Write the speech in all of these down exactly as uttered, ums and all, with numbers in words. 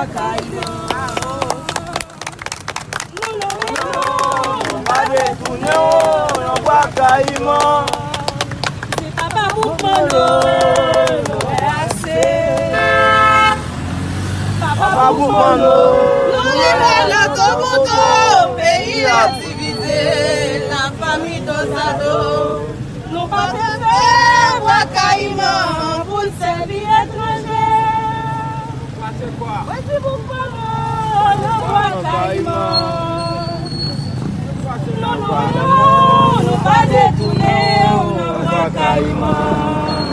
Kayiman. Nou, nou, nou, nou pa detounen w nan bwa Kayiman. Se papa Boukman nou, nou wè ase. Papa Boukman nou, nou rive nan Toronto, peyi a divize, lafanmi dozado. Nou pa te fè bwa Kayiman pou n sèvi etranje. Mwen di Boukman nou, nou bwa Kayiman. Non, non, non, nou pa detounen w nan bwa Kayiman.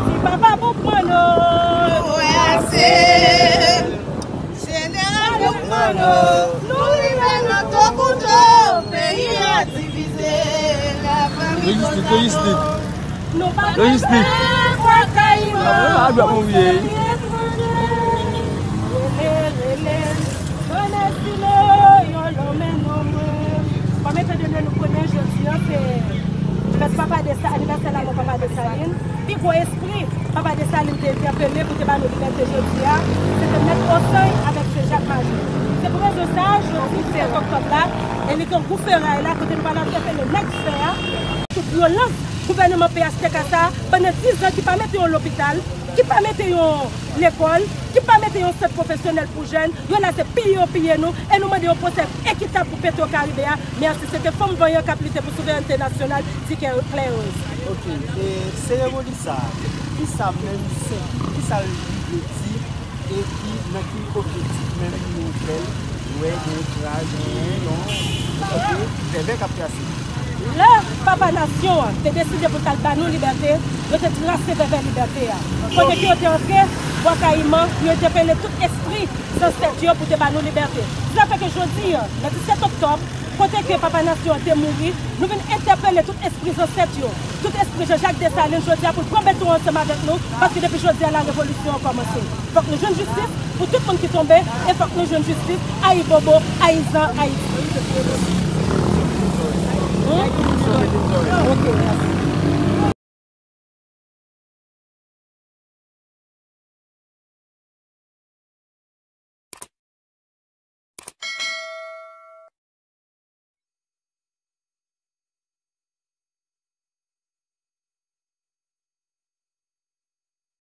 Di papa Boukman nou, nou wè ase. Jeneral Boukman nou, nou rive nan Toronto, peyi a divize, lafanmi dozado. Nou pa bezwen bwa Kayiman. Ah, dwa pou vye. Rele, rele, Vanessa, yo, yo, men non, mwen. Kòm etan done nou konnen jodi a, se fèt papa Desa-, anivèsè lanmò papa Desalin. Pi gwo espri papa Desalin te entèpele pou te ba nou libète jodi a, se te Mèt Osany avèk Se Jak Maje. Se pou rezon sa a, jodi sèt oktòb la, e li gen gwo feray la, kote nou pral entèpele nèg fè a. Tout vyolans gouvènman P H T K sa a, pandan diz an ki pa mete yon lopital, ki pa mete yon lekòl, ki pa mete yon sant pwofesyonèl pou jèn, yo la se piye yo piye nou, e nou mande yon pwosè ekitab pou Petro Caribe a. Mèsi, se te fanm vanyan k ap lite pou souverènte nasyonal, Ti Klè Rose. Ok, e seremoni sa a, kisa menm, se, kisa l vle di, epi nan ki objektif menm nou fè l, wè gen kras, gen yon, ok, vèvè k ap kase. Lè papa nasyon an te deside pou l t al ba nou libète, yo te trase vèvè libète a. Kote ke yo te antre, Bwa Kayiman, yo entèpele tout espri zansèt yo pou te ba nou libète. Se sa fè ke jodi a, nan disèt oktòb, kote ke papa nasyon an te mouri, nou vin entèpele tout espri zansèt yo, tout espri Jean-Jacques Dessalines jodi a pou l pran beton ansanm avèk nou, paske depi jodi a la revolisyon an kòmanse. Fòk nou jwenn jistis pou tout moun ki tonbe, e fòk nou jwenn jistis, Ayibobo, Ayizan, Ayiti. Hmm? Ok, mèsi.